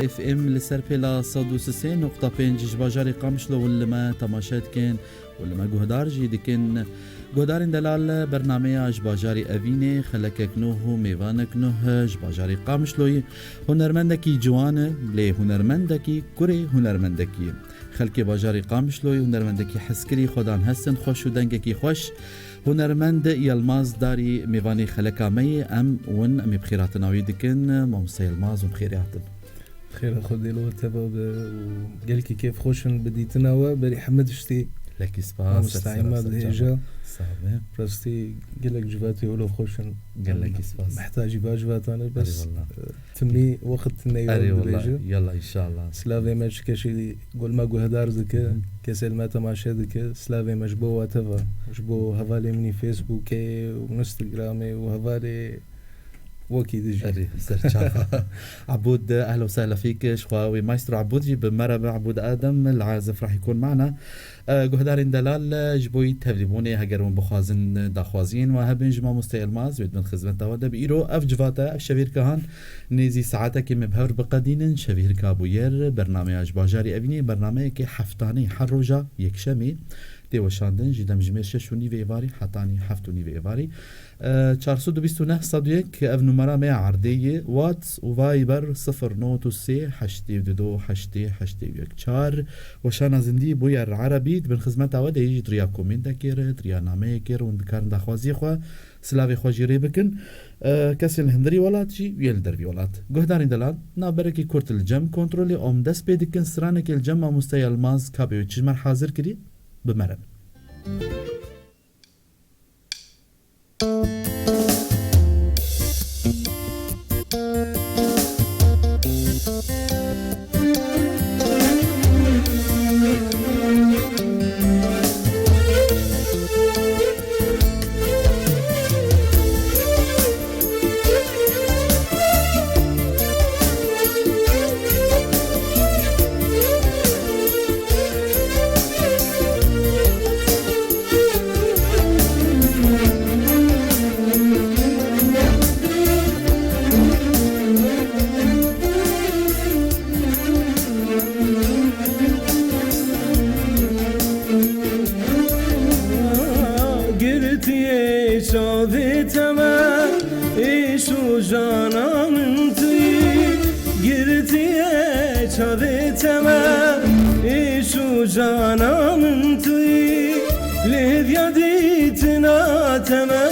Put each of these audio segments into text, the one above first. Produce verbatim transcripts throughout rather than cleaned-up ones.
F M li ser pêla sed û sê nokta pênc ji bajarê Qamişlo hûn li me temaşe dikin û li me guhdar jî dikin. Guhdarên delal, bernameya ji bajarê Evînê, xelekek nuh û mêvanek nuh ji bajarê Qamişloyê. Hunermendekî ciwan e, lê hunermendekî kurê hunermendekî ye. Xelkê bajarê Qamişloyê hunermendekî hezkirî, xwedan hestin, xweş û dengekî xweş. Hunermend Yilmaz Darî mêvanê xeleka me yê, em win, em ê bi xêr hatina wî dikin. Mamoste Yilmaz, hûn bi xêrê hatin. Xêra Xwedê li we teva be û gelkî kêfxweş in bi dîtina we. Berî hemî tiştî Lekî spas, mamoste ser Îmad serra, ser dihêje. Çava. Sax be. Rastî gelek civatê wilo xweş in. Gelekî spas. Mihtacî va civatan e, bes, Erê wallah. e, timî wext neywe Erê wallah. dibêje. Yallah, înşallah. Silavê me ji kesî ku li me guhdar dike, Hı hı. kesê li me temaşe dike, silavê me ji bo we teva, ji bo hevalê min ê Facebookê û Instagramê û hevalê wekî dijî. Erê, ser çava. Ebûd, ehla û sehla fîk, ji xwe wê maestro Ebûd jî bi me re be, Ebûd Adem, el-azif rah yekûn mana. E, guhdarên delal, e, ji bo yî tevlîbûnê, heger hûn bixwazin, e, daxwaziyên we hebin ji mamoste Yilmaz, wê dibin xizmeta we de. Bi îro ev civata, ev şevîrka han nêzî saetekê me bi hev re biqedînin. Şevîrka bûyer, bernameya ji bajarê Evînê, bernameyekê heftanê, her roja yekşemê tê weşandin, ji demjimêr şeş û nîvê êvarî hetanî heft û nîvê êvarî. E, çar sed û bîst û neh sed û yek, ev numara me ya erdê ye, WhatsApp û Viber sifir not û sê heştê û du heştê heştê û yek çar. Weşana zindî bûyer erebî, dibin xizmeta we de yî jî di riya komêntekê re, di riya nameyekê re hûn dikarin daxwaziyê xwe, silavê xwe jî rê bikin. E, kesên li hundirî welat jî, yên li dervî welat. Guhdarên delal, navberekî kurt li cem kontrolê om dest pê dikin, stranekê li cem mamoste Yilmaz Kabê wê çi ji me re hazir kirî? Bi me re bin. Girtiyê çavê te me, êş û jana min tu yî. Girtiyê çavê te me, êş û jana min tu yî. Lê hêviya dîtina te me,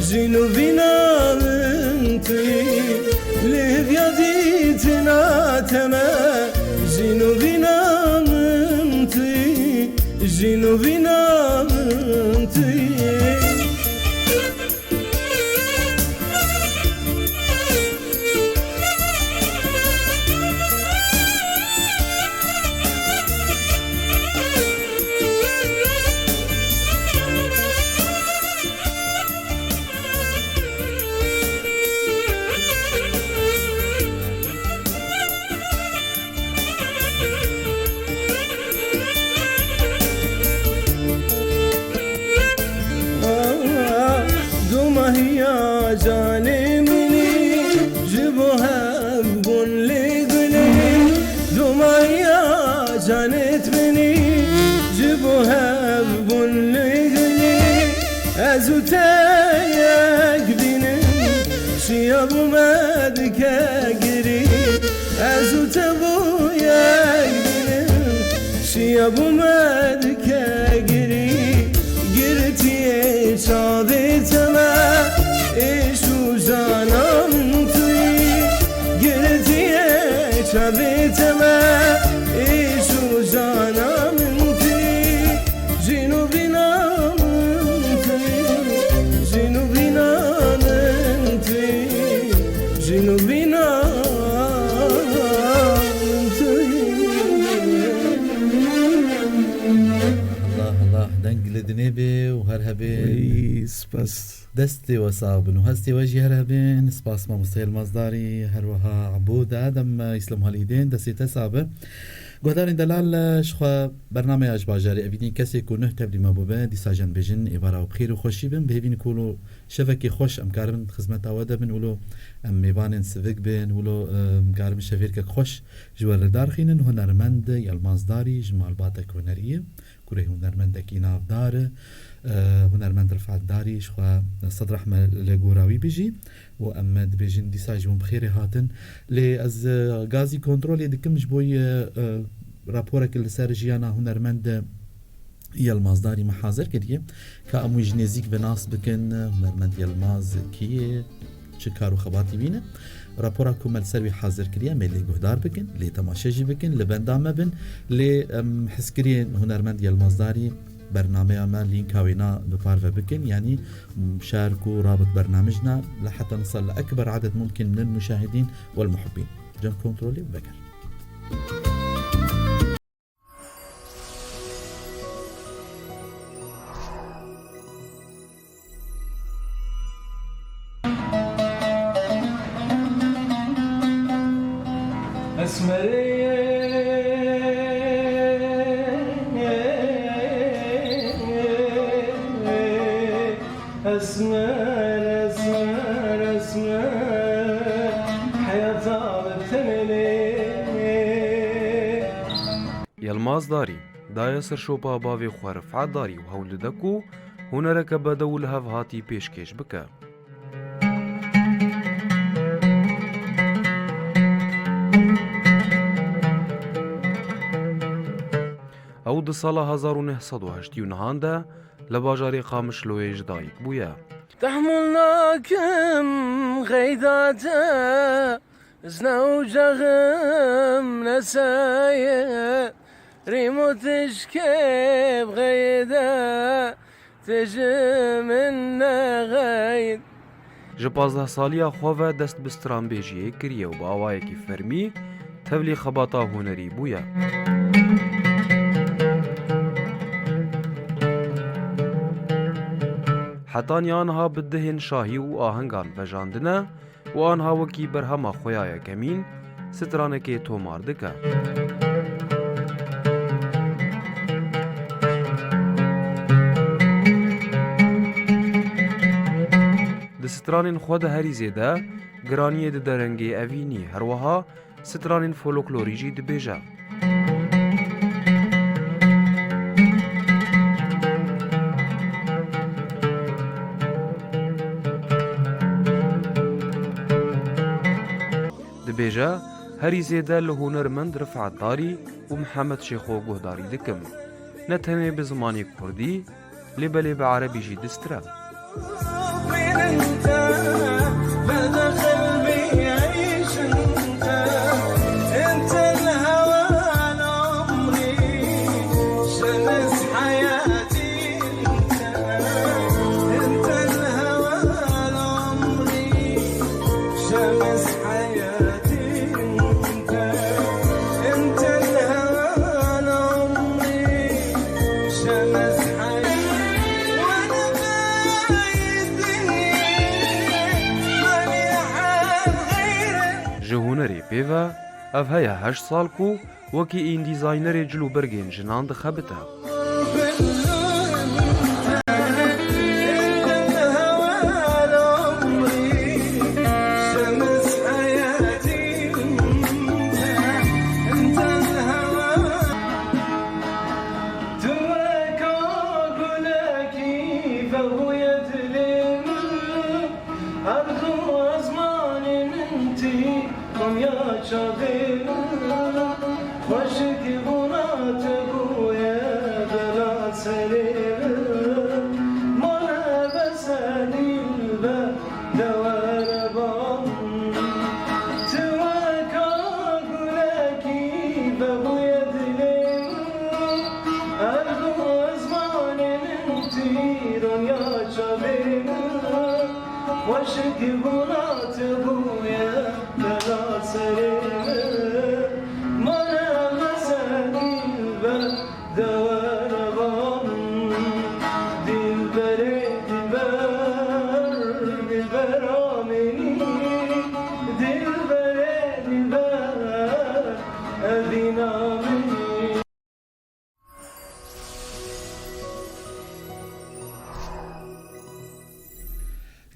jîn û vîna min tu yî. Lê hêviya dîtina te me, jîn û vîna min tu yî. Jîn û vîna min tu yî. Dumahiya canê min î, ji bo hev bûn lê gulê. Dumahiya canê min î, ji bo hev bûn lê gulê. Ez û te yek bînin, şiya bo me dike girî. Ez û te bo yek bînin, şiya bo me dike girî. Girtiyê çavê te me, êş û jana min tu yî. Girtiyê çavê te me, êş û jana min tu yî. Jîn û vîna min tu yî, jîn û vîna min tu yî, jîn û vîna min tu yî. Allah, Allah, deng li dinê bê û her hebê. Wî, spas. Destê we sax bin û hestê we jî her hebin. Spas mamoste Yilmaz Darî, her wiha Ebûd Adem, Îslam Halîdên, destê te sax be. Guhdarên delal, ji xwe bernameya ji bajarê Evînî, kesê ku nuh tevlî me bûbe, dîsa jin bêjin êvara we bi xêr û xweşî bin. Bi hêvî ku lo şevekê xweş em karibin xizmeta we de bin, wilo em mêvanên sivik bin, wilo, em karibin şevêrkek xweş ji we li dar xînin. Hunermend Yilmaz Darî ji malbatek hunerî ye. Kurê hunermendekî navdar e. Eh, hunermend Rifat Darî ji xwe sed rehme li gora wî bijî û em dibêjin dîsa ji hûn bi xêrê hatin. Lê ez, eh, gazî kontrolê dikim ji bo yê, eh, raporek li ser jiyana hunermend Yilmaz Darî me hazir kiriye. Ka em wî ji nêzîk ve nas bikin, hunermend Yilmaz kî ye? Çi kar û xebatî wî ne? Rapora ku me li ser wî hazir kiriye, em ê lê guhdar bikin, lê temaşe jî bikin, li benda me bin, lê em hizkiriyên hunermend Yilmaz Darî bernameya me lînka wêna bi parve bikin, yanî şer ku rabit bernamijna, لحتى نصل لأكبر عدد ممكن من المشاهدين والمحبين. Cem kontrolê veger. Esmerê, esmer, esmer, esmer, heyata bi tenê lê. Yilmaz Darî daye ser şopa bavê xwe Rifat Darî û hewl dide ku hunereke bedew û lihevhatî pêşkêş bike. Ew di sala hezar û neh sed û heştê û nehan de li bajarê Qamişloyê ji dayik bûye. Tehmûl nakim qeyda te, ez ne ucaxim ne seye, rîm û tişkê bi xeyê de, tê ji min nexeyid. Ji pazdeh saliya xwe ve dest bi stranbêjiyê kiriye û bi awayekî fermî tevlî xebata hunerî bûye. Heta niha bi dihên şahî û ahengan vejandine û anha wekî berhema xwe ya yekemîn stranekê tomar dike. Di stranên xwe de herî zêde giraniyê dide rengê evînî, her wiha stranên folklorî jî dibêje. Dibêje, herî zêde li hunermend Rifat Darî û Mihemed Şêxo guhdarî dikim. Ne tenê bi zimanê kurdî, lê belê bi erebî jî distire. Ji hunerê pê ve, ev heye heşt sal ku wekî îndîzaynerê cil û bergên jinan dixebite. Tu weka gulekî vebûye dilê min, her du ezmanê min tî, Konya çavê min, xweşik bona te bûye delal serê.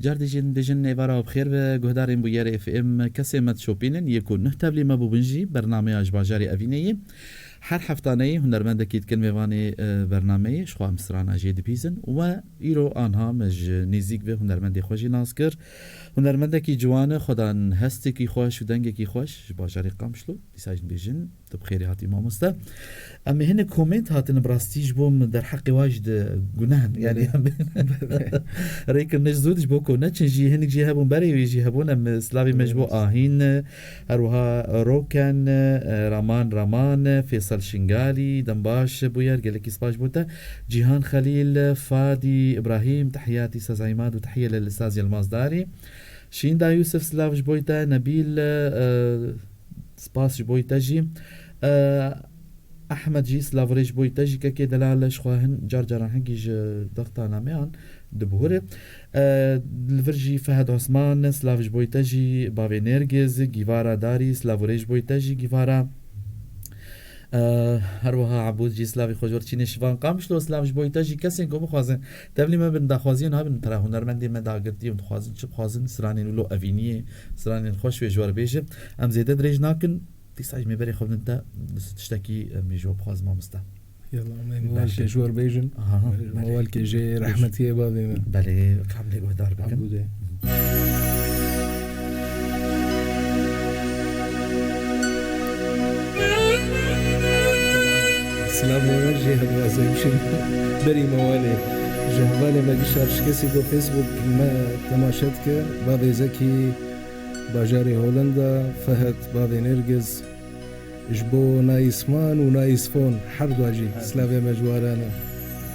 Car dî jî dibêjin êvara we bi xêr be, guhdarên Bûyerê F M, kesê me dişopînin, yê ku neh tevlî me bûbin jî, bernameya ji bajarê Evînê ye. Her heftaneyê hunermendekî dikin mêvanê, e, bernameyê, ji xwe em strana jê dibîzin. We îro anha me ji nêzîk vê hunermendê xwe jî nas kir. Hunermendekî ciwan e, xwedan hestekî xweş û dengekî xweş ji bajarê Qamişlo. Dîsa jî dibêjin, tu bi xêrê hatî mamoste. Em ê hinek komênt hatine bi rastî ji bo min derheqê wa jî di guneh in. Belê. Yani em rêkirine ji zû di ji bo ku neçin jî, hinek jî hebûn, berê wê jî hebûn. Em slavê me ji bo Ahîn, her wiha Roken, Raman Raman, Fêsel Şingalî, dembaş Bûyer, gelekî spas ji bo te. Cîhan Xelîl, Fadî Îbrahîm, tehiyatî Sezayî Mad û tehiye lil Ustaz Yilmaz Darî. Şînda Yûsif, silav ji bo te. Nebîl, e, spas ji bo te jî. E, Ehmed jî silav rê ji bo te jî. Kekê delal ji xwe hin car caran hingî ji dexta nameyan dibuhire. E, li vir jî Fehed Osman, silav ji bo te jî. Bavê Nêrgiz, Gîvara Darî, silav rê ji bo te jî. Gîvara Eee, her wiha Ebûd jî silavê xwe ji we re çînê. Şivan Qamişlo, silav ji bo te jî. Kesên ku bixwazin tevlî me bin, daxwaziyên hebin tera hunermendê me dagirtî û dixwazin çi bixwazin, stranên wilo evîniyê, stranên xweş wê ji we re bêje. Em zêde dirêj nakin, dîsa jî me berê xwe bidin te, tiştekî em ê ji we bixwazin, mamoste. Yalla, em ê Baş e. Mewalkê ji we re bêjin. Aha, belê. Mewalkê jê rehmetiyê bavê me. Belê, ka em lê guhdar bikin. Ebûdê. Silavê me jê hebe, ez ê bişim berî mewalê. Ji hevalê me gişa şikesî ku Facebook me temaşe dike, bavê Zekî, bajarê Holenda, Fehed, bavê Nêrgiz, ji bo Nayîsman û Nayîsfon her dua jî silavê me ji we re ne.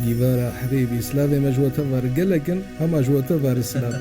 Gîvara Hebîbî, silavê me ji we teva re gelek in, hema ji we teva re silav.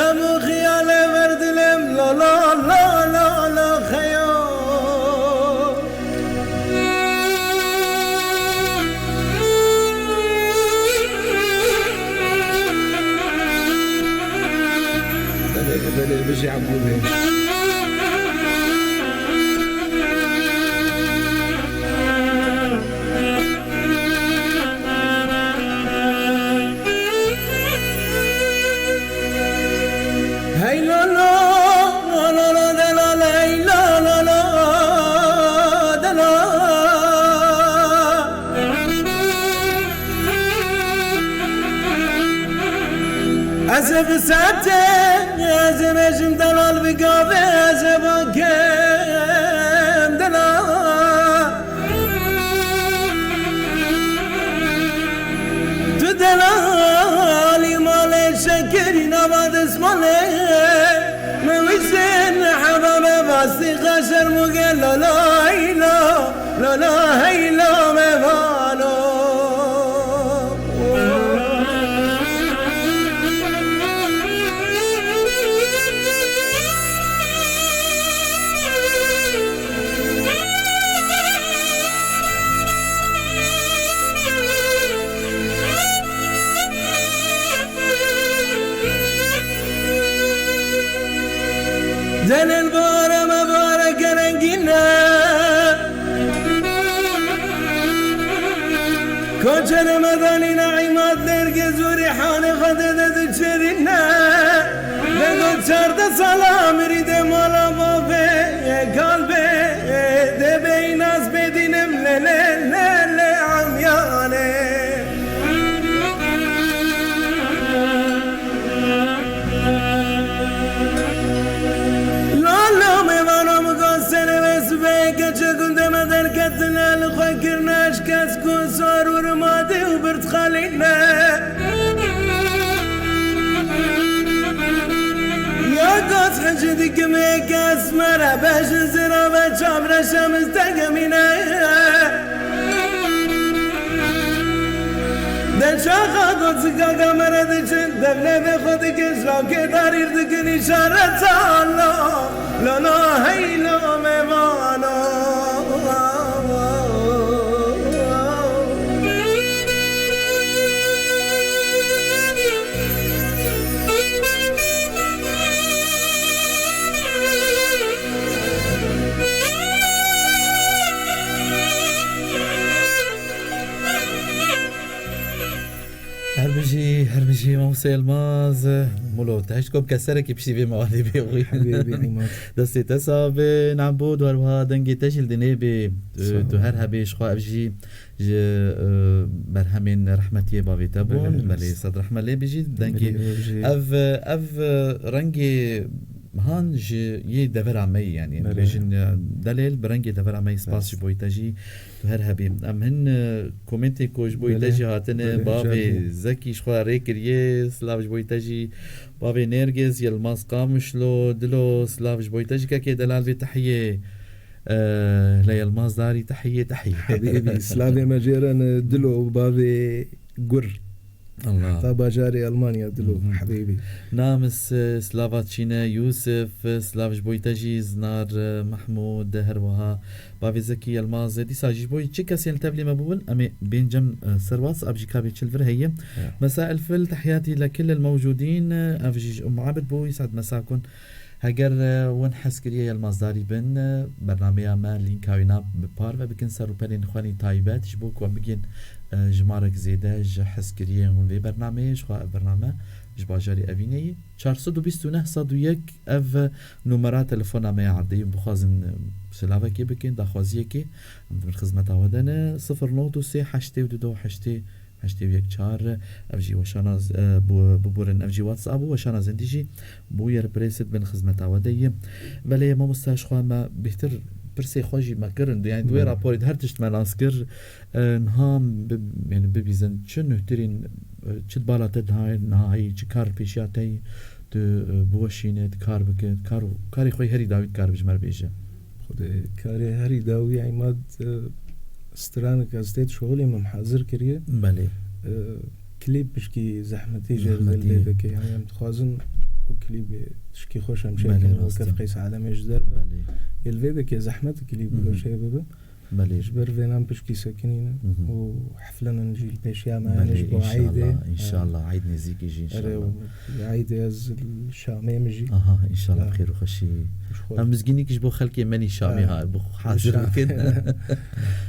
Xem û xiyalê ver dilê min, la, la, la, la, la, xeyo. Belê, belê, bijî Ebûdê. Hey lo lo, lo lo lo, de lo ley lo lo lo, de lo. Ez ê bi sete, ez ê bêjim delal bi gavê, ez ê bakem delal. Tu delalî malê şekirî nava destmalê. Min wîstin heva me vastî xeşer mûge la la la la la hey la me valo. Delil bare me bare gerengîne. Koçerê me danîne îmad derge zûrî hanê xwe de de diçerîne. De got çardeh sala mirî de mala bavê kalbê de bey naz bedînim le le le le. Ji dikimê kes mere beşin zira ve çavre şemiz tegemîne. De çaxa gotsika kamere diçin devlê ve xwe dikin şakê darîr dikin işaret Allah. Lana heylo mevano. Her bijî, her bijî Mamoste Yilmaz. Mulo, te hişt kom keserekî piştî vê mewanê bê xwî. Hebê bê Îmad. Destê te sax be, Nebûd, wer wiha dengê te jî li dinê bê. Sağ ol. Tu her hebê ji xwe ev jî ji, e, berhemên rehmetiyê bavê te bûn. Belê, Belê, rast. Sed rehme lê bijî. Dengê Belê, ev jî. Ev, ev rengê han ji yê devera me yî, yanî, Belê. Bêjin, e, delêl bi rengê devera me yî, spas Rast. Ji bo te jî. Tu her hebî. Em hin, e, komentê ku ji bo te Belê, jî hatine, belê, bavê carî. Zekî ji xwe rê kiriye, silav ji bo te jî. Bavê Nêrgiz, Yilmaz Qamişlo, Dilo, silav ji bo te jî. Kekê delal vê tehiyê, e, le Yilmaz Darî, tehiyê, tehiyê. Hebîbî, silavê me jê re ne Dilo, bavê Gur. Allah. Heta bajarê Almanya, Dilo, Mhm. Hebîbî. Namis, e, slava çîne, Yusuf, e, slav ji bo te jî, Zinar, e, Mahmud, her wiha. Bavê Zekî Yilmaz, e, dîsa jî ji bo çi kesên li tevlî me bûbin, em ê bên cem, e, ser WhatsApp jî kabê çil vir heye. Ya. Mesa Elfil, tehiyatî le kil el mewcudîn, e, ev jî ji Umm Abid bû, yîsad mesa kun. Heger, e, win hez kiriye Yilmazdarî bin, e, bernameya me lînka wî na bi parve bikin ser rûpelên xwenî taybet, ji bo ku em bigihên, e, jimarek zêde ji hez kiriyên hûn vê bernameyê, ji xwe ev bername ji bajarê Evînê ye. Çar sed û bîst û neh sed û yek ev numera telefona me ya erdê ye, bixwazin, e, silavekê bikin, daxwaziyekê, em di bin xizmeta we de ne, sifir nod û sê heştê û du heştê heştê û yek çar, ev jî weşana z-, e, bu-, biburin, ev jî WhatsApp û weşana zindî jî bûye, li birêsit bin xizmeta we de ye. Belê mamoste, ji xwe me bêhtir pirsê xwe jî me kirin, yanî di wê Hmm. raporê de her tişt me nas kir. E, niha bi-, yanî bibîzin çi nuhtirîn, e, çi di bala te niha, niha heyî, çi kar pêşiya te yî, tu, e, biweşîne, tu kar bike, tu kar, karê xwe herî dawî dikar bi ji me re bêje. Xwedê karê herî dawî Îmad, e, stranek ez tê dişuxulî min hazir kiriye. Belê. E, klîp pişkî zehmetî jê Zehmetî. Li vê dike. Yanî em dixwazin û klîbê tişkî xweş em çêkin. Belê, rast e. Wekef Qeys Alemê ji derve. Belê. Ê li vê dike zehmet klîb Hı hı. Şê bibe. Belê. Ji ber vênan pişkî sekinîne Hı hı. Û heflenin jî li pêşiya me Belê, hene ji bo inşallah, Eydê. Inşallah. Eyd nêzîkî jî, Erê, inşallah. Eydê ez li Şamê min jî. Aha, inşallah, Ha. Xêr û xweşî. Ji xwe. Em mizgînîk ji bo xelkê menî Şamê Ha. ha, bi hazir Ha. bikin.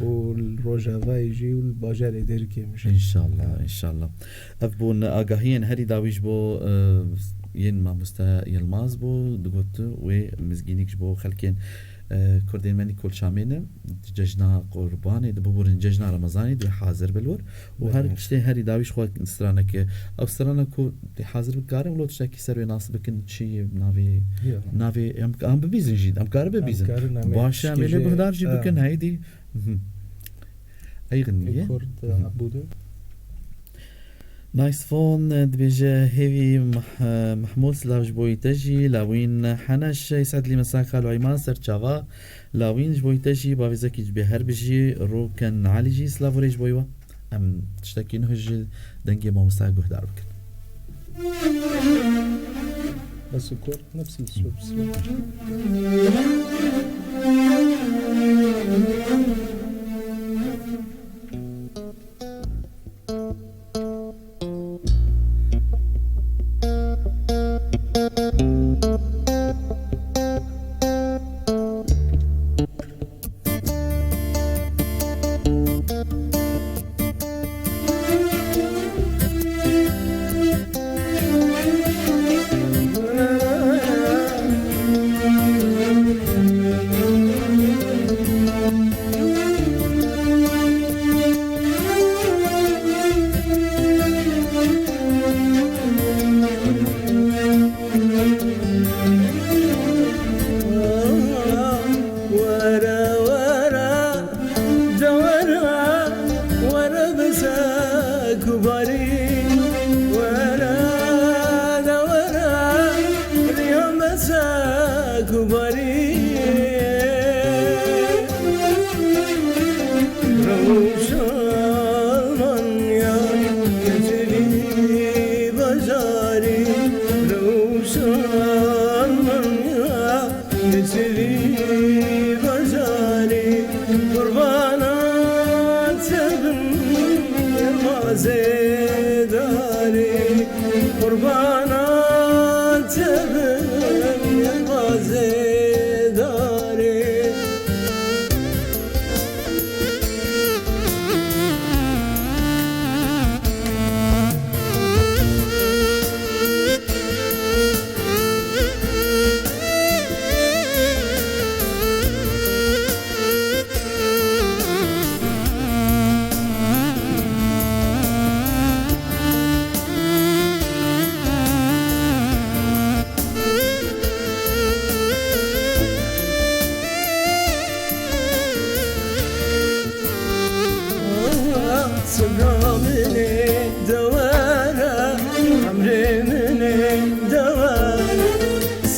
Û li Rojavayê jî û li bajarê Dêrikê min jî. İnşallah, inşallah. Ev bûn agahiyên herî dawî ji bo, e, yên mamoste Yilmaz bû, digot wê mizgînîk ji bo xelkên, e, Kurdên menî ku li Şamê ne. Cejna Qurbanê, di biburin cejna Remezanê, dê hazir bin li wir. Û her Belê. Tiştê herî dawî ji xwe straneke. Ew strana ku dê hazir bikarin, wilo tiştekî ser wê nas bikin, çi navê, Ya. Navê, em, em bibîzin jî, em karin bibîzin. Em karin, em ê Baş e, em tiştê ê lê jê, guhdar jî ha. Bikin, heydî. Mhm. Ey xiniye. Kurd, Mhm. Ebûdê. Nice phone, dibêje hêvî Meh-, Mehmûd, silav ji bo te jî, Lawîn Heneş, Îsad Lî Mesa, Xalo Îman, Serçava, Lawîn ji bo te jî, bavê Zekî ji bê her bijî, Roken Elî jî, silav û rê ji bo we. Em tiştekî nuh ji dengê mamoste guhdar bikin. Bes û kor, nefsî sor, sor.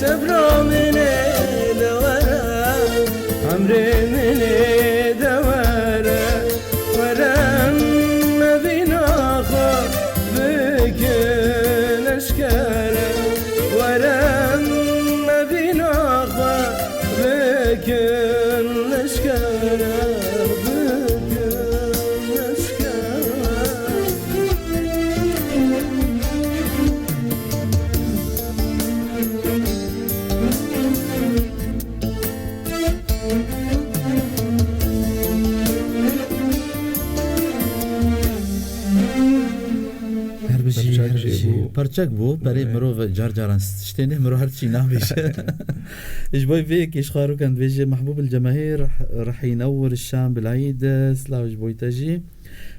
Devra min ê de were, emrê min ê de were, were mevîna xwe bikin eşkere, were mevîna xwe bikin eşkere, bikin eşkere. Her bijî, Parçak her jê bijî. Bû. Parçak bû, perê Evet. mirov car caran tiştê ne, mirov her çî nabêje. Ji bo vê yekê ji xwe Rûkan dibêje, Mehbûb el Cemahîr, Rehî Newr, Şam Bilaîd, silav ji bo te jî.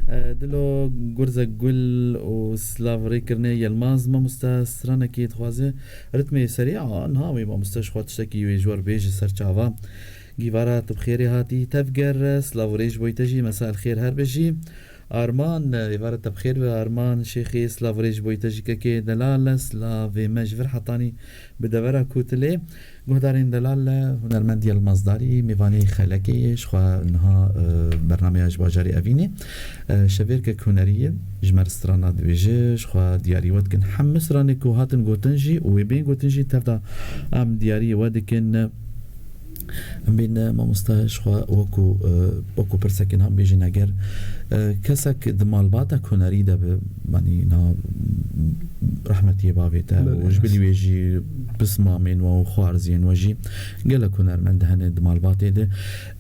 E, Dilo Gurzek Gul û silav rêkirinê Yilmaz mamoste stranekê dixwaze ritmê serî, a, niha wê mamoste ji xwe tiştekî wê ji we re bêje ser çava. Gîvara tu bi xêrê hatî tevger, silav û rêz ji bo te jî, mesa el xêr her bijî. Arman, êvara te bi xêr be, Arman Şêxê, silav û rêz ji bo te jî kekê delal, silavê me ji vir hetanî bi devera Kûtilê. Guhdarên delal, hunermend Yilmaz Darî, mêvanê Xelekê ye, ji xwe niha, e, bernameya ji bajarê Evînê. E, Şevêrkek hunerî ye, ji me re strana dibêje, ji xwe diyarî we dikin. Hemû stranê ku hatin gotin jî û wê bên gotin jî tevda em diyarî we dikin. Em bên, e, mamoste ji xwe wekû, e, wekû pirsekê niha bêjin eger, e, kesek di malbata hunerî de be, Yanî na rehmetiyê bavê te Belê, û ji bilî rast. wê jî pismamên we û xwarziyên we jî gelek hunermend hene di malbatê de.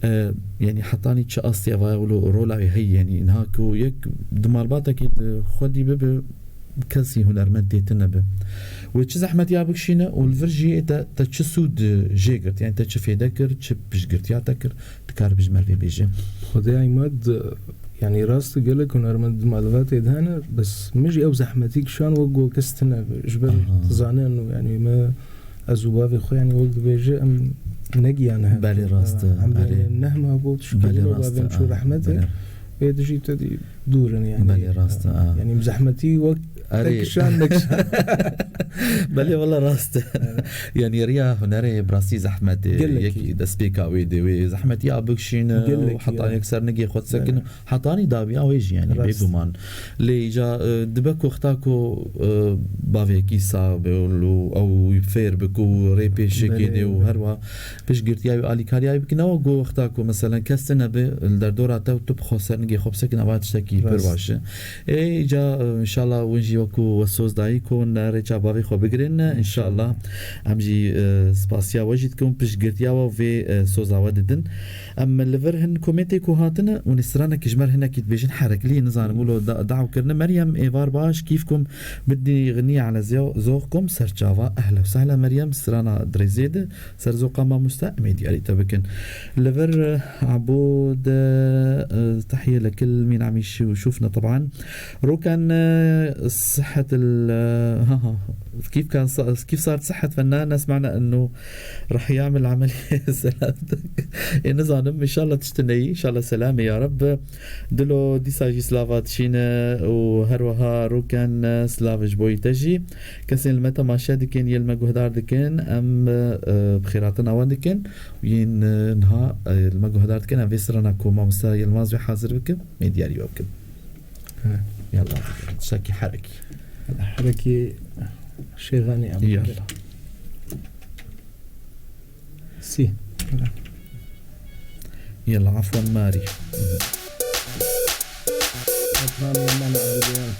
E, yanî hetanî çi astî eva wilo rola wê heyî, yanî niha ku yek di malbatekî di xwedî bibe kesî hunermend tê tine be. Wê çi zehmetiya bikişîne û li vir jî te, te çi sûd jê girt? Yanî te çi fêde kir, çi piştgirtiya te kir? Dikar bi ji me vê bêje. Xwedê Îmad, yanî rast e, gelek hunermend di malbatê de hene, bes min jî ew zehmetî kişan wek go kes tine. Ji ber Aha. dizanin û yanî me, ez û bavê xwe, yanî wek dibêje, em negiyane hev. Belê rast e, Em belê. yanî nehma bû, tişkî Belê wilo rast bavê e, min çû a, rehmetê. belê. Wê dijî te dî dûr in, yanî. Belê rast e, a. Yanî zehmetî wek Erê. te kişan nekişan. Belê wela rast e. Evet. Yanî riya hunerê bi rastî zehmet e. Gelekî. Yekî destpêka wê de wê zehmetiya bikişîne û Gelekî, heta ya. yek ser nigê xwe disekine. Evet. Hetanî dawiya wê jî, yanî Rast. bêguman. Lê îca, e, dibe ku wexta ku, e, bavê yekî sax be û ew fêr bike û rê pêşekê Belê, de û belê. herwa piştgirtiya wî, alîkariya wî bikin. Ew ku wexta ku, meselen, kes tine be li derdora te û tu bi xwe ser nigê xwe bisekin, eva tiştekî pir Rast. baş e. Ê, îca, e, înşallah win jî wekû we soz dayî ku ne rêça bavê xwe bigirin. Înşallah. Em jî, e, spasiya we jî dikin, piştgirtiya we vê, e, soza we didin. Em li vir hin komentê ku hatine, hûn ê stranekî ji me re hinekî dibêjin, hereklî, nizanim, wilo da-, daw kirine. Meryem Êvar baş, kîfkum bidî xinî ele zeo-, zoxkum, serçava, ehle û sehle Meryem, strana dirêzê de, Serzoqa mamoste, em ê diyarî te bikin. Li vir, eh, Abo de, eh, tehiye lekil min amî şû-, şûfne teban. Rokan, eh, sihet il, eh, ha, ha. Kîf kan sa-, kîf sar sihet fenna, nesmana ennu rih yamil amel selametek. Ê nizanim, înşallah tiştine yî, înşallah selamê ya Reb. Dilo dîsa jî slava dişîne û her wiha Rokan, eh, slav ji bo te jî. Kesên li me temaşe dikin, yên li me guhdar dikin, em, e, bi xêratina wan dikin. Yên, e, niha, e, li me guhdar dikin, em vê strana ku mamoste Yilmaz wê hazir bikin, em ê diyarî we bikin. He. Yallah, tiştekî herekî. Herekî şêxanî em Yallah. bikin. Sî. Yalla, afwan, marî. Adnan Yaman Abdulyan.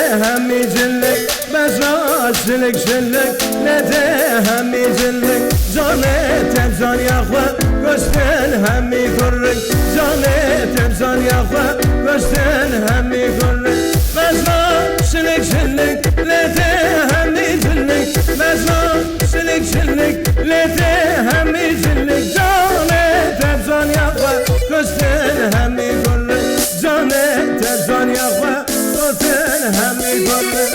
Hemî cilik, bezra şilik şilik, lê tê hemî cilik. Canê te caniya xwe, goştên hemî kurik. Canê te caniya xwe, goştên hemî kurik. Bezra şilik şilik, lê tê hemî cilik. Bezra şilik şilik, lê tê hemî cilik. Canê te caniya xwe, goştên hemî kurik. Canê te caniya xwe, Gotin hemî gotin.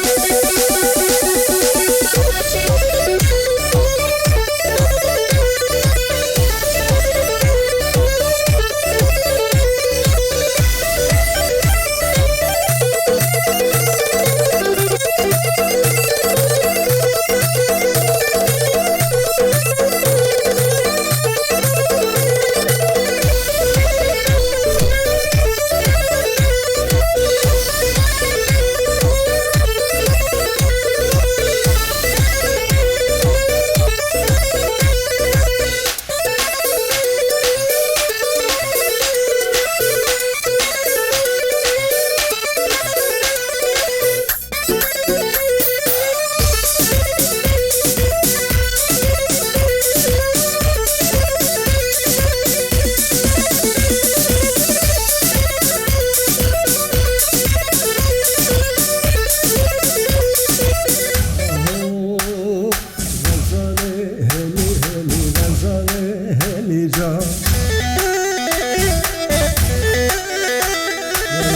Xezalê helî helî, xezalê helî can.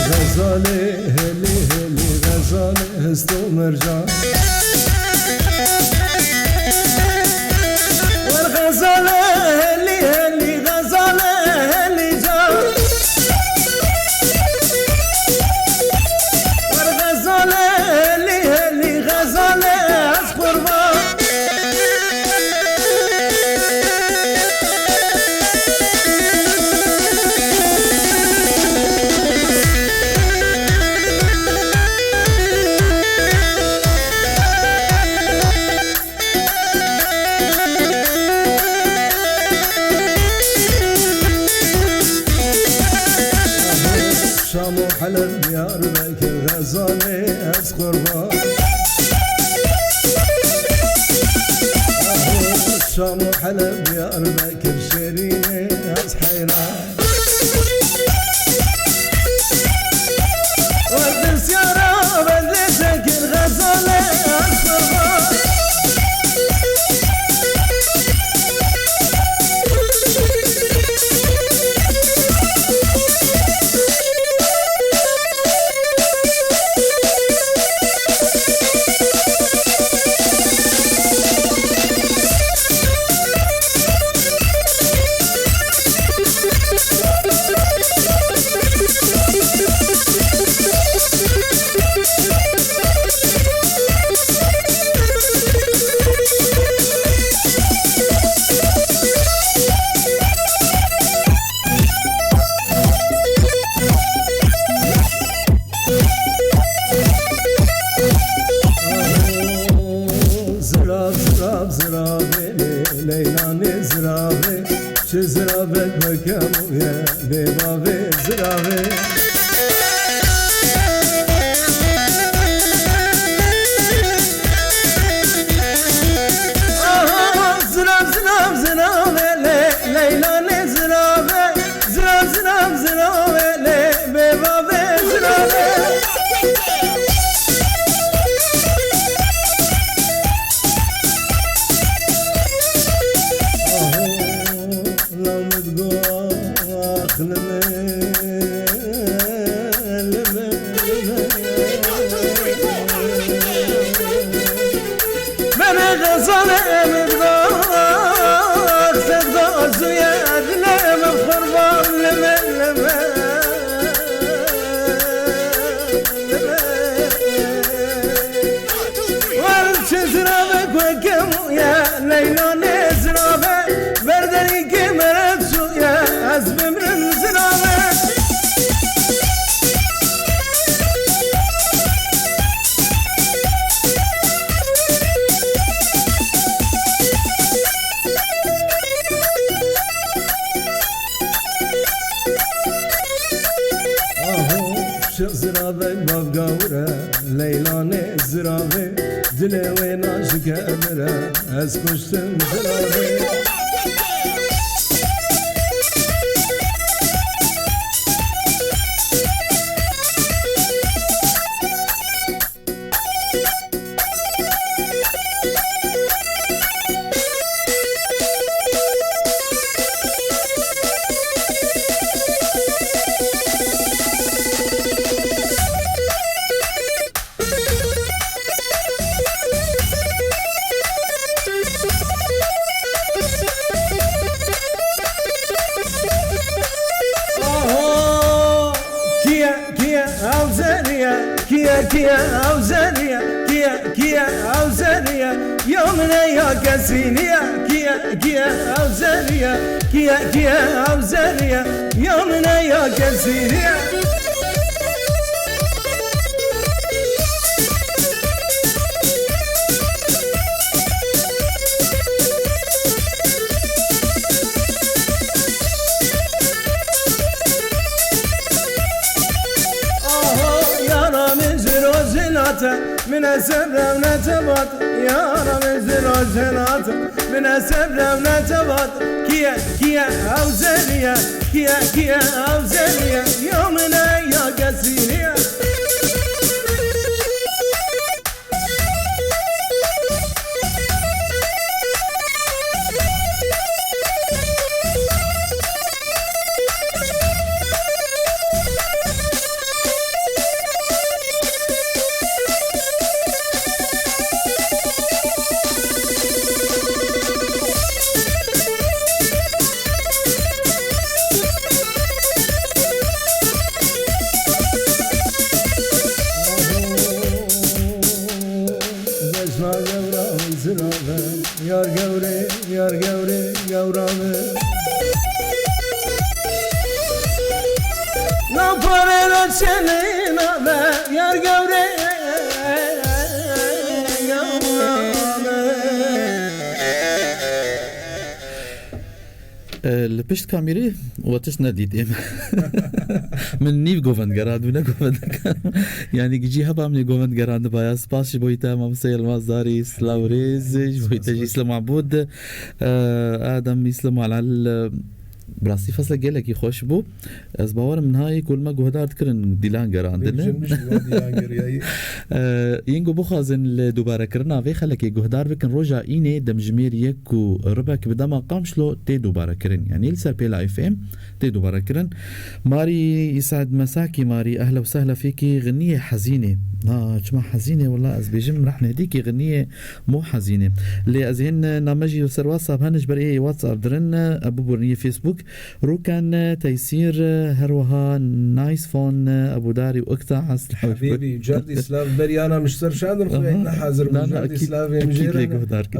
Xezalê helî helî, xezalê hest û mercan. Wer xezalê helî helî, xezalê helî can. Wer xezalê helî helî, xezalê ez qurban. Şam û Heleb, Diyarbekir, Xezalê ez qurban. Şam û Heleb, Diyarbekir, Şêrînê ez heyran. Werdisyara bendê sekir, Xezalê ez qurban. Zirav, zirav, ziravê lê, leylanê ziravê. Çi ziravek weke bûye, bê bavê ziravê. Aha, zirav, zirav, ziravê lê, leylanê ziravê. Zirav, zirav, ziravê lê, bê bavê ziravê. Aho, namit go, ax, lime, lime, lime. Beni xezalê min bax, sevda zuye dilê min qurban, lime, lime, lime. Wer çi ziravek weke bûye, leylanê zirave, ber derîkê mere çûye, ez bimrim zirave. Aho, şiq ziravek bav gawir e, Leylanê ziravê, dilê wê najike emir e, ez kuştim ziravê. Aho! Kiye, kiye, ew zeriye? Kiye, kiye, ew zeriye? Kiye, kiye, ew zeriye? Ya min e ya kesî niye? Kiye, kiye, ew zeriye? Kiye, kiye, ew zeriye? Ya min e ya kesî niye? Aho, yara min ji rojhilate, min e ser rewne tevat. Yara min ji rojhilate, min e ser rewne tevat. Kiye, kiye, ew zeriye? Kiye, kiye, ew zeriye? Ya min e ya kesî niye? Bejna gewra min zirave, yar gewrê, yar gewrê, gewra min. Naparê de çenê nave, yar gewrê, gewra min. E, li pişt kamîrê we tişt nedît êm. Min nîv govend gerand, wî ne govend. Yanî gicî heba min ê govend gerandibaya. Spas ji bo te, Mamoste Yilmaz Darî, silav û rêz, ji bo te jî Îslam Mabûd, e, Adem Îslam Alal, e, bi rastî fesla gelekî xweş bû. Ez bawer im niha yê ku li me guhdar dikirin dîlan gerandine. Bêjin min jî wan dîlan geriyayî. Eh, yên ku bixwazin li dubarekirina vê xelekê guhdar bikin, roja înê demjimêr yek û ribek bi dema Qamişlo tê dubarekirin. Yanî li ser pêla F M tê dubarekirin. Marî Îsad Mesakî, Marî, ehla û sehla fêkî xiniyê hezînê. Ha, çima hezînê? Wela ez bêjim rehnedîkî xiniyê mo hezînê. Lê ez hên name jî li ser WhatsApp hene ji ber ê WhatsApp dirin, e, biburin yê Facebook. Rûken, Teysîr, her wiha Nice Phone, Ebûdarî û Ikta Esl. Hebîbî, cardî silav berî ana min ji ser şandin xwe ne hazir bû. Cardî slavê min jê re.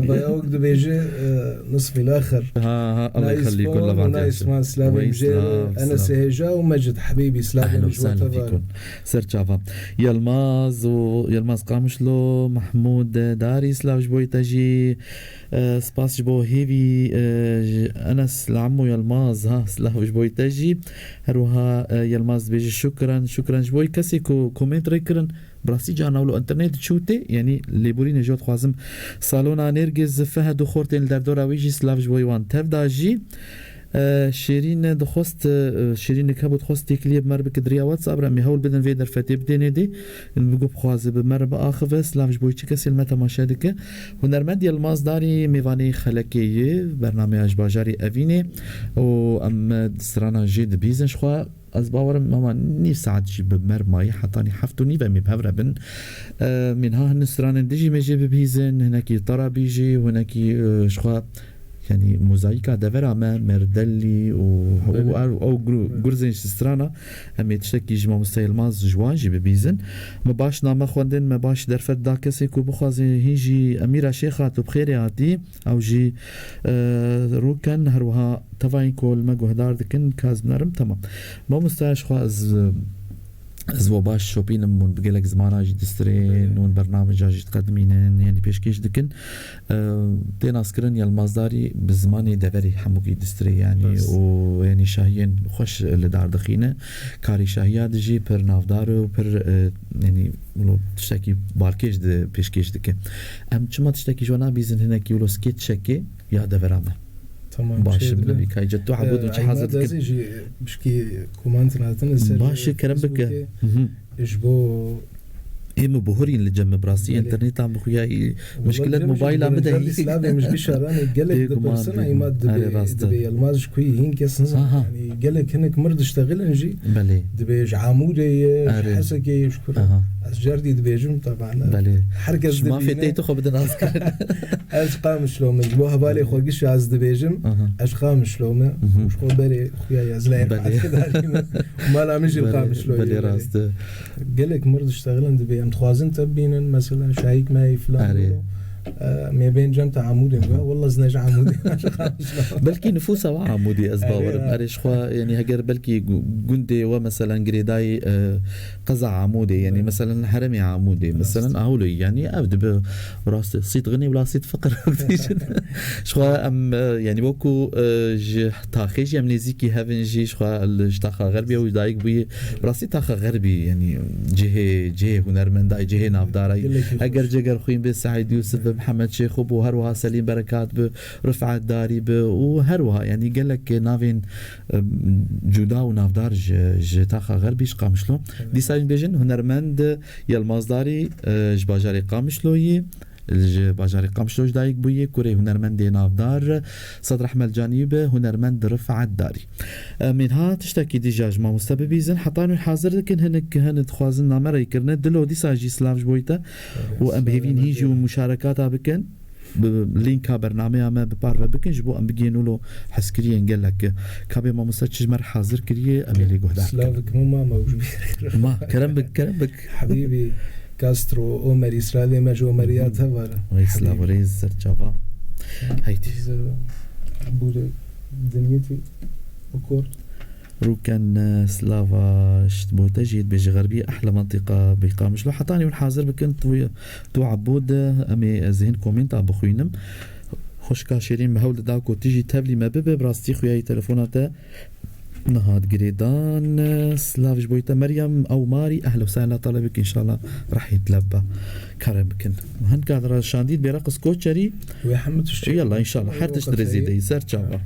Eva ya wek dibêje, e, nisfî laxir. Ha, ha, Allah yixelîkun, levant Nice Phone, slavê min jê re. Enes Hêja û Mecid Hebîbî, slavê min ji we teva. Ser çava. Yilmaz û Yilmaz Qamişlo, Mehmûd Darî, silav ji bo te jî. Eh, spas ji bo hêvî, eh, ji Enes li Emo Yilmaz, ha, silav ji bo te jî. Her wiha, eh, Yilmaz dibêje şukran, şukran ji bo kesê ku komênt rê kirin. Bi rastî carna wilo înternet diçû tê, yanî lêborînê ji we dixwazim. Salona Nêrgiz, Fehd û xortên li derdora wî jî silav ji bo wan tev da jî. Eh, Şêrîn dixwest, eh, Şêrîn dikebû dixwest têkiliyê bi me re bike di riya WhatsApp re, em ê hewl bidin vê derfetê bidênê dê. Bi ku bixwaze bi me re biaxive, silav ji bo çi kesê li me temaşe dike. Hunermend Yilmaz Darî mêvanê xelekê ye, bernameya ji bajarê Evînê û em strana jê dibîzin ji xwe. Ez bawerim hema nîv saet jî bi me re mayî, hetanî heft û nîv em ê bi hev re bin. Em ê niha hin stranên dijî me jê bibîzin, hinekî tarabî jî û hinekî, e, ji xwe Yanî mozayîka devera me, Merdelî û, û Belê. ew, ew gur-, Belê. gurzên ji strana, em ê tiştekî ji Mamoste Yilmaz ji wan jî bibîzin. Me baş name xwendin, me baş derfet da kesê ku bixwaze hîn jî Emîra Şêxat û bi xêrê hatî, ew jî, e, rûken, her wiha tevayên ku li me guhdar dikin, kaz binerim, temam. Mamoste, ji xwe ez, e, Ez bo baş şopînim, hûn bi gelek zimana jî distirên, hûn bernamêja jî diqedimînin, yanî pêşkêş dikin. Eee, tê naskirin Yilmazdarî bi zimanê deverê hemûkî distirê, yanî Rast. û yanî şahiyên xweş li dar dixîne. Karî şahiya de jî pir navdar û pir, eee, yanî wilo tiştekî balkêş di pêşkêş dike. Em çima tiştekî ji we nabîzin hinekî wilo skêt çekê ya devera me? Tamam, Baş, şey, bi bile. Nebî kayca tu Ee, hebû tu çi Ayma hazir dikin? Dezî jî pişkî komantin hatine ser Baş, kerem bike. Facebookê. Mhm. Ji bo Ê min buhurîn li cem min, bi rastî Belê. Înternetan bi xuya î Wala muşkilet cem jî mobayla min de Gurunca hî. Slavê min ji bî şaranê gelek Bêguman, dipirsin, bêguman. Ayma dibê, Erê, rast e. Dibê Yilmaz ji ku yî hîn kes nizan. Ha, ha. Yanî gelek hinek mir diştexilin jî. Belê. Dibê ji Amûdê ye, ji Erê. Hesekê ye, ji kur. Aha. Ez cerdî dibêjim, taban. Belê. Her kes Şima dibîne. Fê tey tu xwe bidin askir. Ez Qamişlo me. Ji bo hevalê xwe giş ez dibêjim. Aha. Ez Qamişlo me. Mhm. Ji xwe berê xuya ez lê Belê. Mala min jî Belê, Qamişlo belê ye. Rast e. Gelek mir diştexilin dibê. Em dixwazin te bibînin, mesela şahîk me filan. Erê. Em ê bên cem te Amûdê me. Walla ez ne ji Amûdê me, ji Qamişlo. Belkî nifûsa we Amûdê, ez Erê, bawerim. ha. Erê, ji xwe, yanî heger belkî gu-, gundê we, meselen, girêdayî, e, qeza Amûdê, yanî, Erê. Meselen, heremê Amûdê, Rast. Meselen, Ahûlê, yanî ev dibe rast e. Sît xinê wila sît fiqir dîjin. Ji xwe em, e, yanî wekû, e, ji taxê jî em nêzîkî hev in jî, ji xwe li, ji taxa xerbî ew dayik bûye. Bi rastî taxa xerbî, yanî cihê, cihê hunermendayî, cihê navdarayî. Gelekî Eger xweş. Cegerxwîn bi Seîd Yûsif bi, Mihemed Şêxo bû, her wiha Selîm Berekat bi, Rifet Darî bi û her wiha, yanî gelek navên, e, cuda û navdar ji, ji taxa xerbî, ji Qamişlo. Evet. Dîsa jî bêjin hunermend Yilmaz Darî, e, ji bajarê Qamişloyê, ji bajarê Qamişlo ji dayik bûye, kurê hunermendê navdar Sedr Ehmed Canî bi hunermend Rifet Darî. Em ê niha tiştekî dî jî ji mamoste bibîzin. Heta nû hazir dikin, hinek, hinek dixwazin name rêkirine. Dilo, dîsa jî silav ji bo te. Û em bi hêvîn hîn jî û muşarekata bikin. Bi linka bernameya me bi parve bikin, ji bo em bigihên wilo hezkiriyên gelek. Kabê mamoste çi ji me re hazir kiriye, em ê lê guhdar bikin. Slavik min ma, ma û ji bîr. Ma, kerem bik, kerem bik. Habîbî, Castro, Omer, Îsraîlê me ji Omeriya te var. Vay, Habîbî. Silav û rêz ser çava. Haydi. Ez, e, bûre dinyetî, akord. Rûken, e, silava ji bo te jî dibêje xerbî, ehle mentiqa bi Qamişlo. Heta nî hûn hazir bikin, tu, tu ebû de, em ê ez hîn komenta bixwînim. Xwişka şêrîn, me hewl dida ku tu jî tevlî me bibe, bi rastî xuyayî telefona te niha girêdan. Silav ji bo te Meryem, ew Marî, ehla û sehla, talebek înşallah rehît lebba. Kare bikin. Hin kadra şandî, bêreqis koçerî. Wê hemû tişt çê. Yalla, înşallah, her tişt rêzî deyî, ser çava.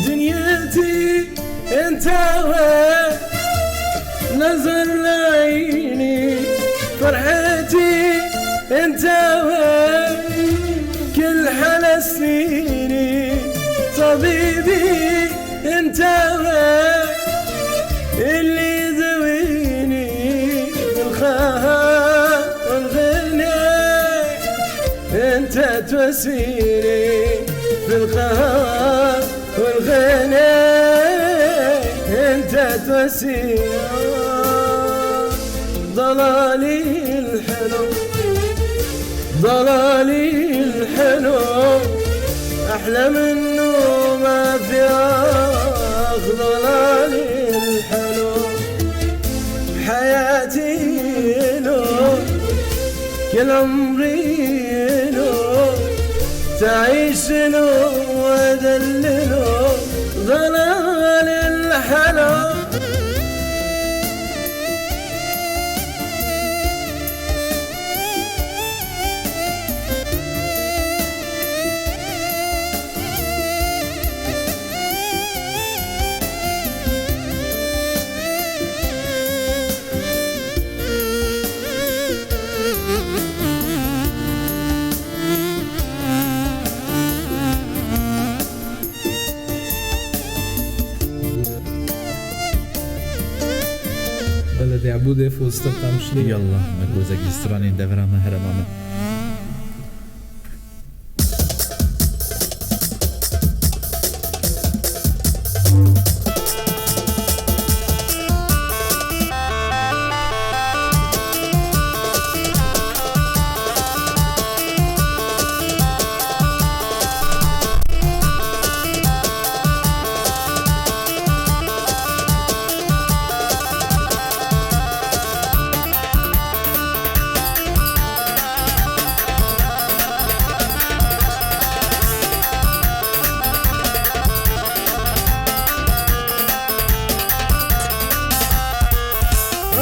Dinyetî ente we nezerlayînî, ferhetî ente we kil helestînî, tabîbî ente we ilî dewînî, ilxaha ilxinê ente twesînî. والغنى انت توسيع ضلالي الحلو، ضلالي الحلو، أحلى منه ما في، آخ ضلالي الحلو. حياتي له، كل عمري له، تعيش له وأذلله ضلال الحلو. Belê, Ebûdê Fostil Qamîşlî. Yallah, me gozek ji stranên devera me herema me.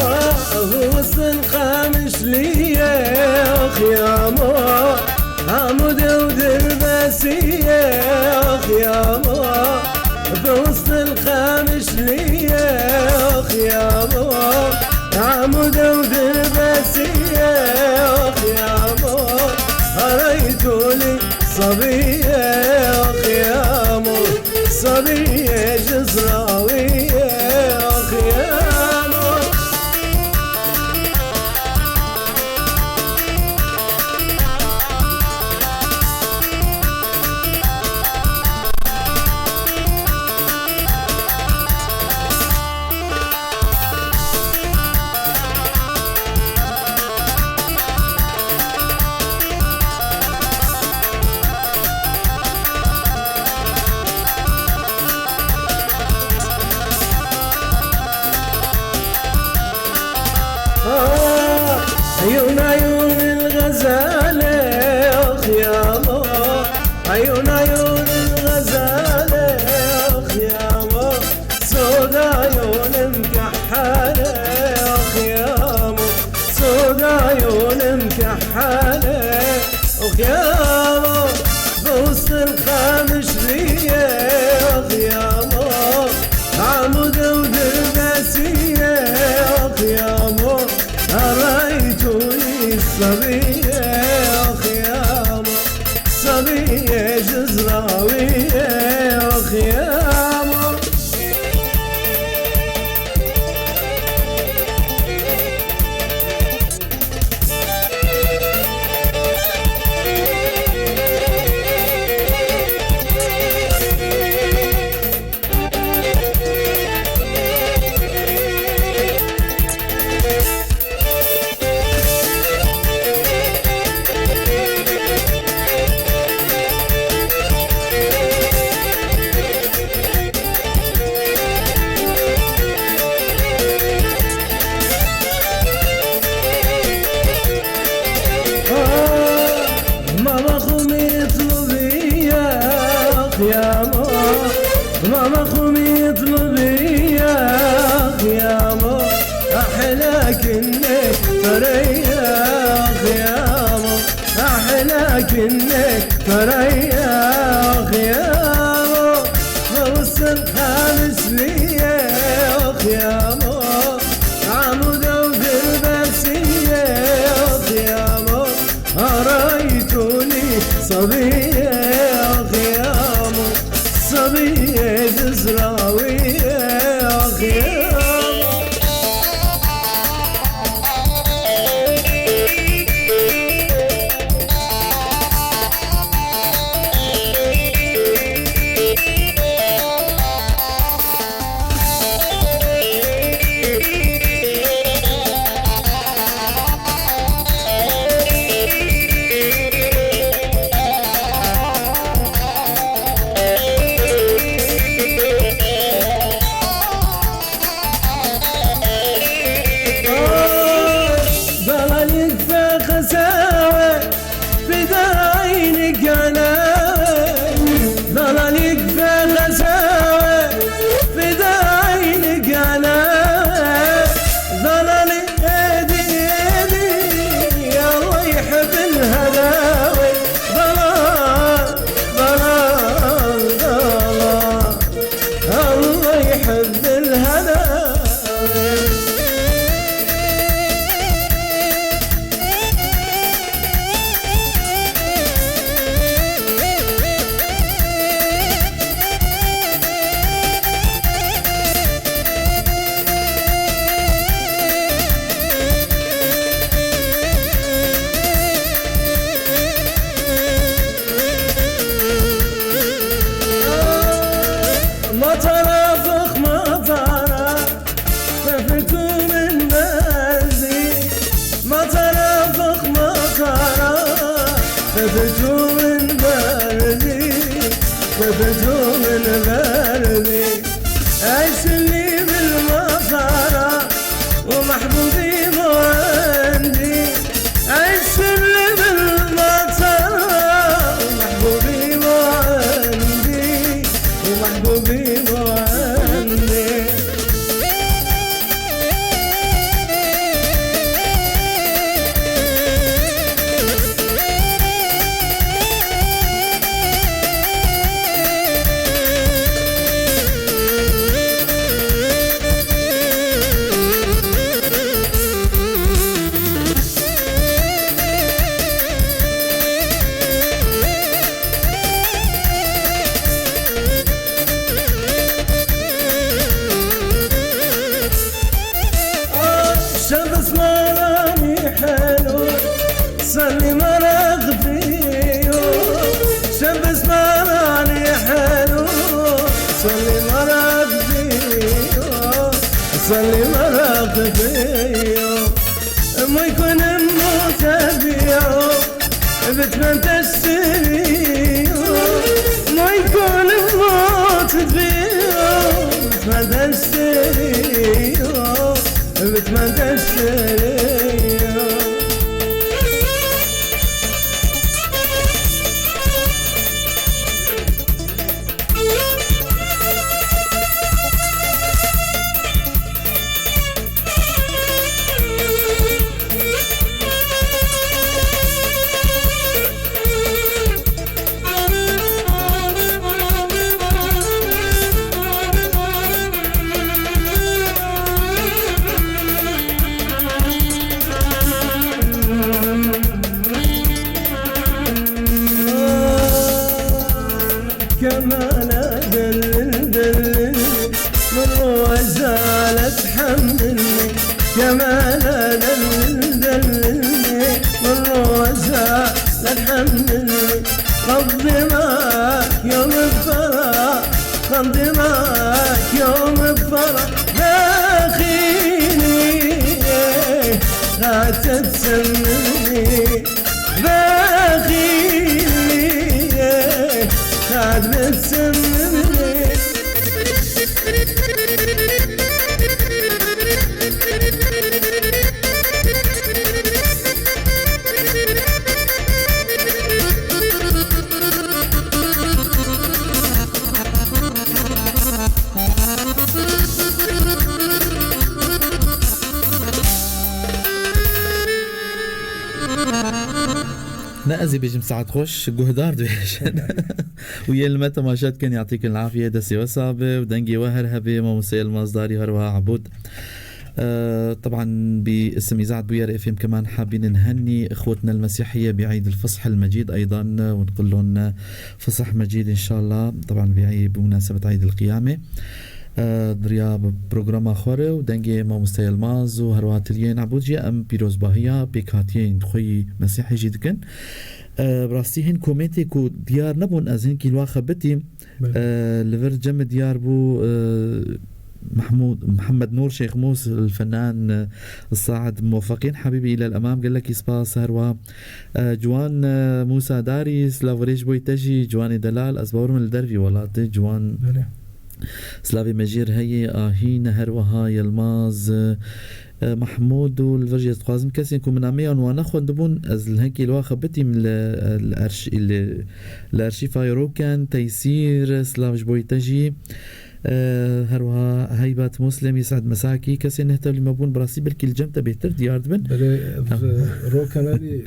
آه، وسط القامشلية، آخ يا مو، عمود ودرباسية، آخ يا مو، بوسط القامشلية، آخ يا مو، عمود ودرباسية، آخ يا مو، قريتولي صبية، آخ يا مو. صبية جزراوية، آخ يا مو. آه، عيون، عيون الغزالة، آخ يا مو. عيون، عيون الغزالة، آخ يا مو. سود عيون مكحلة، آخ يا مو. سود عيون مكحلة، آخ يا مو. بوسط القامشلية، آخ يا مو. عمود ودرباسية، آخ يا مو. قريتولي الصبية، آخ يا مو. صبية جزراوية، آخ يا مو. ماما خو مطلوبية، آخ يا مو. ماما خو مطلوبية، آخ يا مو. أحلى كنة فريا، آخ يا مو. أحلى كنة فريا، آخ يا مو. وسط الخامس ليا، آخ يا مو. عمودة ودرباسية، آخ يا مو. قريتولي صبية، آخ يا مو. صبية جزراوية، آخ يا مو. Matara fık matara, fık tu min berdî. Matara fık matara, fık tu min berdî. Fık tu min berdî. Eşli bil matara, ومحبوبي ما عندي. عيش اللي بالمطر، ومحبوبي ما عندي، ومحبوبي ما عندي. شمس مراني حلو، صلي مرق فيو. شمس مراني حلو، صلي مرق فيو. صلي مرق فيو. ما يكون متبيعو، بتمنى تشتريو. ما يكون متبيعو، بتمنى تشتريو. بتمنى تشتريو. كمالة دلل دلل، من روجها لا تحملني. كمالة دلل دللني، من روجها لا تحملني. قضي معاك يوم الفرح، قضي معاك يوم الفرح. داخيني لا تتسمني. باغي ليه قاعد بتسممني. Ne ez ê bêjim, saet xweş, guhdar dibêjin. Û yên li me temaşe dikin, yatîkin afiyê, destê we sax be û dengê we her hebe, mamoste Yilmaz Darî, her wiha Ebûd. Ee, طبعا باسم إذاعة بوير إف إم كمان حابين نهني إخوتنا المسيحية بعيد الفصح المجيد أيضا، ونقول لهم فصح مجيد إن شاء الله، طبعا بعيد، بمناسبة عيد القيامة. Ee, di riya programa xwe re û dengê mamoste Yilmaz û herwiha tiliyên Ebûd jî em pîrozbahiya pêkhatiyên xwe yî Mesîhî jî dikin. Ee, bi rastî hin komentê ku diyar nebûn, ez hinkî li wa xebitîm. Belê. Ee, li vir cem diyar bû, ee, Mehmûd, Mihemed Nûr Şêxmûs, الفنان، ee, الصاعد موفقين حبيبي إلى الأمام، gelekî spas, herwiha, ee, Ciwan, ee, Mûsa Darî, silav û rêz ji bo te jî, Ciwanê delal, ez bawer im li dervî welatê, Ciwan. Belê. Slavê me jê re heye, Ahîn, her wiha Yilmaz, e, Mehmûd û li vir jî ez dixwazim kesên ku min nameyan wan nexwendibûn, ez li hinkê li wa xebitîm li, li erş-, li, li erşîfa Roken, Teysîr, silav ji bo te jî. E, her wiha Heybat Muslemî, Se'd Mesakî, kesên ne tevlî me bûn, bi rastî belkî li cem te bêhtir diyar dibin. Belê, ev, Aha. e, Roken erî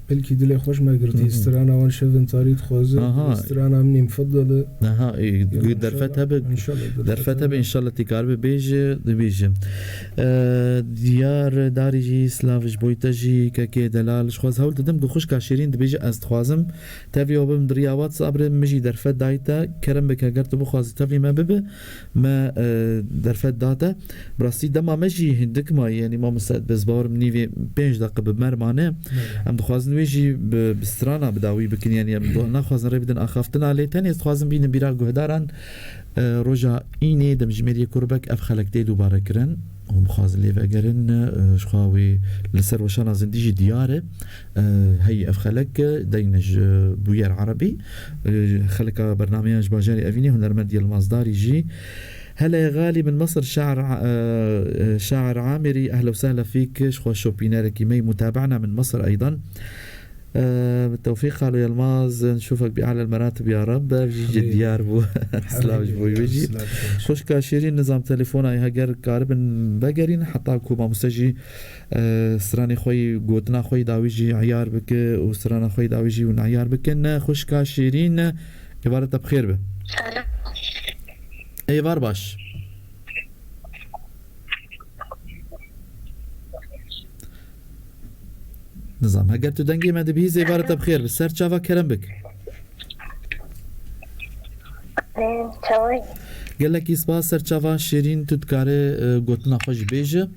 Belkî dilê xweş me girtî, Hı hı. strana wan şevin tarî dixwaze, Aha. strana min mufedel e. Aha, e, Yani derfet inşallah, hebe, inşallah, derfet derfet hebe, hebe. inşallah tê karibe bêje, dibêje. E, Diyar Darî jî, silav ji bo te jî, kekê delal, ji xwe ez hewl didim, ku xwişka Şêrîn dibêje, ez dixwazim tevlî we bibim di riya WhatsApp re, min jî derfet dayî te, kerem bike, ger tu bixwazî tevlî me bibe, me, e, derfet da te. Bi rastî dema me jî hindik maye, yanî mamoste, ez bawer im nîvê pênc deqe bi me re mane. Belê. Em dixwazin Wê jî bi, bi strana bi dawî bikin, yanî em do-, naxwazin rê bidin axaftina, lê tenê dixwazin bînin bîra guhdaran, e, roja înê demjimêriyê kurbek ev xelek tê dubare kirin. Hûn bixwazin lê vegerin, e, ji xwe wê li ser weşana zindî jî diyar e. E, hey ev xelek, e, deyne ji bûyer erebî. E, xeleka bernameya ji bajarê Evînê hunermend Yilmaz Darî jî. هلا يا غالي من مصر، شاعر ع-، آه، شاعر عامري، أهلا وسهلا فيك. شخوا شوبينارك مي متابعنا من مصر أيضًا. آه، بالتوفيق خالو يلماز، نشوفك بأعلى المراتب يا رب. بجي حبيبي. ديار بو. سلام حبيبي. جبوي بجي. سلام. خوشكا شيرين نظام تليفونا يا هجر كاربن بقرين حتى كوما مسجي. آه، سراني خوي قوتنا خوي داويجي عيار بك وسرانا خوي داويجي ونعيار بكن. خوشكا شيرين، عبارة بخير به. Êvar baş. Nizam, heger tu dengê me dibihî, zêvarê te bi xêr bi. Ser çava kerem bik. Çawayî. Gelekî spas, ser çava şêrîn, tu dikare, e, gotina xwe jî bêje.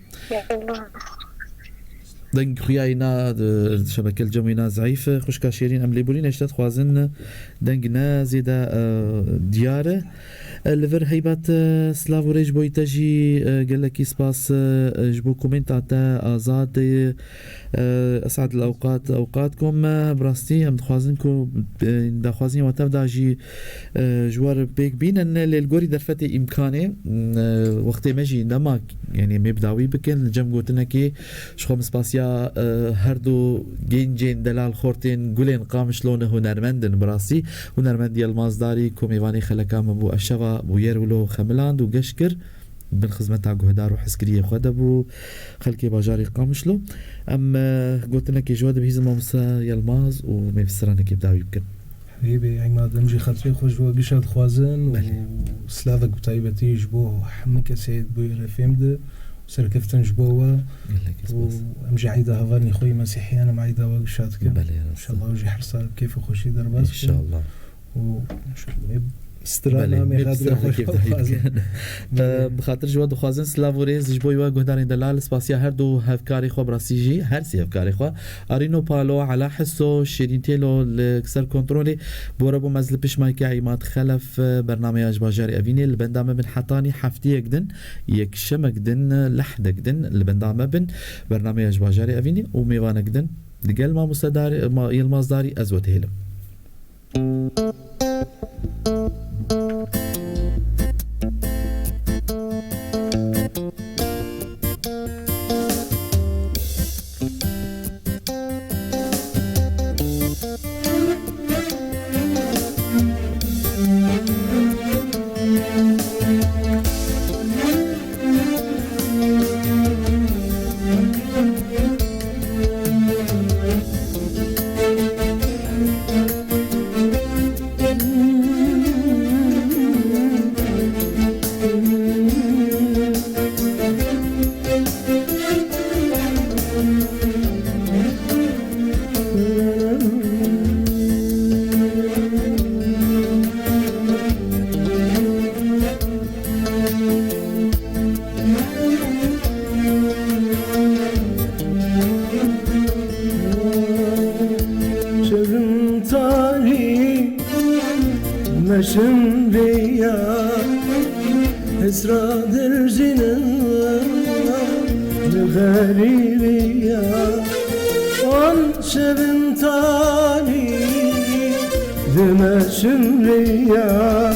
Deng xuya îna, e, şebeke li cem îna zeîf e. Xwişka şêrîn, em lêborînê ji te dixwazin, deng ne zêde, e, diyar e. E, li vir heybat, e, silav û rêz ji bo te jî, e, gelekî spas, e, ji bo komenta te, Azad, e, e, Esad li ewqat, ewqat kom, e, bi rastî em dixwazin ku, e, daxwaziyên we tev da jî, e, ji we re pêk bînin, lê li gorî derfetê îmkanê, e, wextê me jî nema, yanî em ê bi dawî bikin, li cem gotinekê, Ji xwe min spasiya, e, her du gencên delal xortên gulên Qamişlo ne hunermend in. Bi rastî hunermend Yilmaz Darî ku mêvanê xeleka me bû, ev şeva bûyer wilo xemiland û geş kir. Bin xizmeta guhdar û hizkiriyê xwe de bû xelkê bajarê Qamişlo. Em, e, gotinekê ji we dibihîzin mamoste Yilmaz û em ê bi stranekê bi dawî bikin. Hevî bê, ey madem jî xatirê xwe ji we gişa dixwazin û Belê. Slavek bi taybetî ji bo hemû kesê bûyere fêm di û serkeftin ji bo we Gelekî û spas. Em jî eyda hevalên xwe yê mesîhiyan em eyda we gişa dikin. Belê, rast e. Înşallah ew jî her sal bi kêf û xweşî derbas bin. Înşallah. Û ê strana Belê, me ê xatirê xwe strana kêf dahî dixwazin. Bikin. Belê. Bi xatir ji we dixwazin silav û rêz ji bo we guhdarên delal, spasiya her du hevkarê xwe bi rastî jî, her sê hevkarê xwe. Arîno Palo, Ela Hiso, Şêrîn Têlo li ser kontrolê. Bore bû mez li pişt mayke Îmad Xelef, bernameya ji bajarê Evînê li benda me bin hetanî heftiyek din, yekşemek din, lehdek din li benda me bin. Bernameya ji bajarê Evînê û mêvanek din digel mamoste Darî, ma-, Yilmaz Darî ez we dihêlim. Şevim tarî meşim riya, hesra dirzînin li xerîbiya. An şevim tarî dimeşim riya,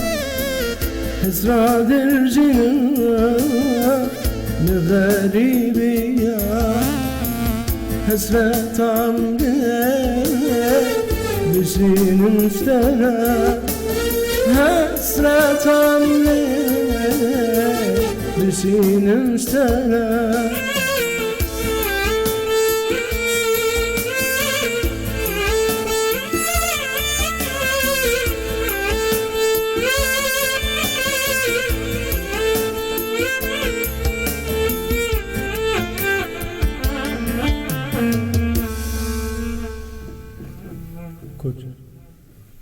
hesra dirzînin li xerîbiya. Hesretan dişînim ji te re, hesretan dişînim ji te re. Koç.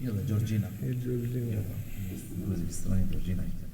Yalla, Georgina. Hey, Georgina. Yalla. Rozî stranê Georgina işte.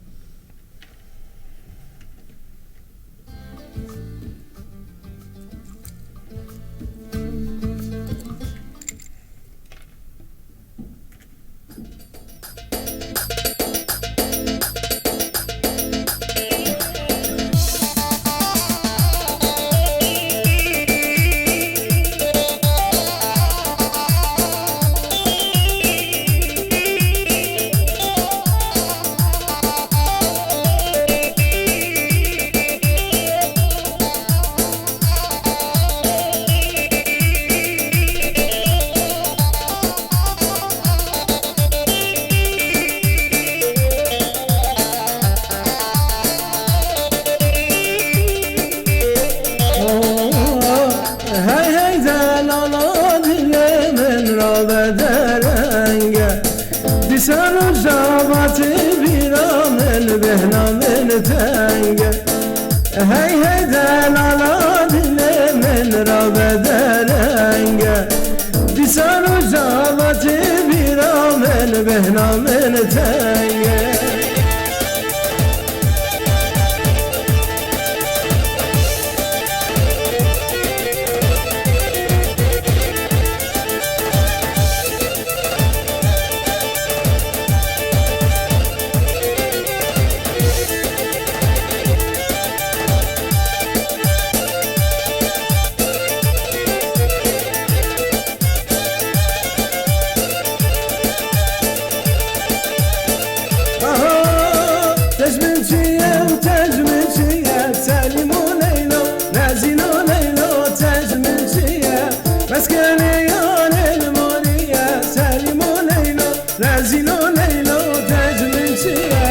Bêhna min teng e. Hey hey delala dilê min ra vede reng e. Dîsa rojava tê bîra min, bêhna min teng e. Aha, tecmin çi ye û tecmin çi ye? Selîm û Leylo, Nezîn û Leylo, tecmin çi ye? Meskenê yarê li morî ye. Selîm û Leylo, Nezîn û Leylo, tecmin çi ye?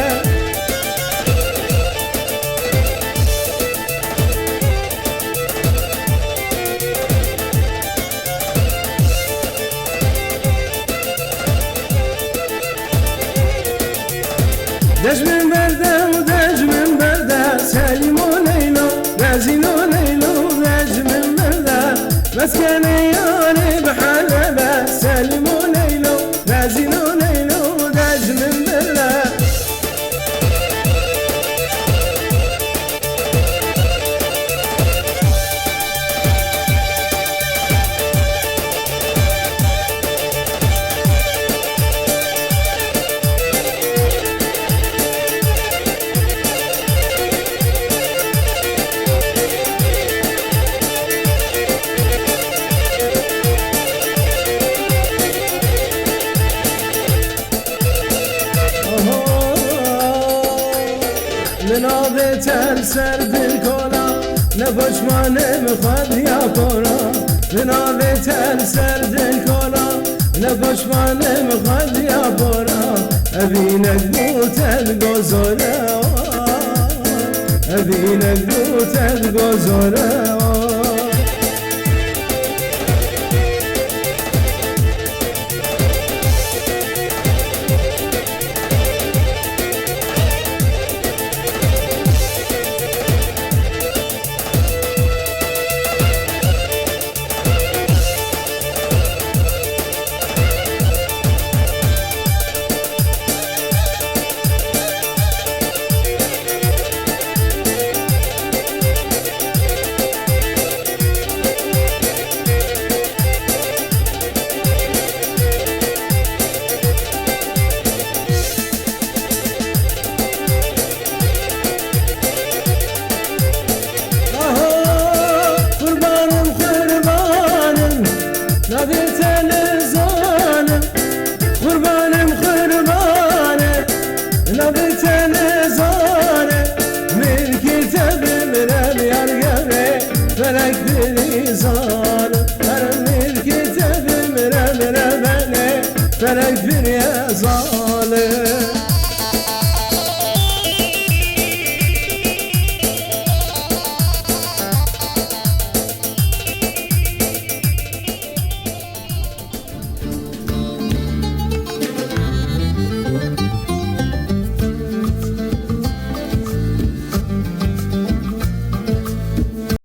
Dejmin berde û dejmin berde, Selîm û Leylo, Nezîn û Leylo, dejmin berde. Meskenê yarê bi helebe, Selîm û Leylo, Nezîn û Leylo, dejmin berde. Li navê te li ser dilkola, ne poşmanê min xwediya pora. Li navê te li ser dilkola, ne poşmanê min xwediya pora. Evînek bû te digozore, evînek bû te digozore. Aha, qurbanim, qurbanim, navê te nizanim. Qurbanim, qurbanim, navê te nizanim. Milkê te bimire yar gevre, felek birizanim. Her milkê te bimire mire bene, felek birizanim.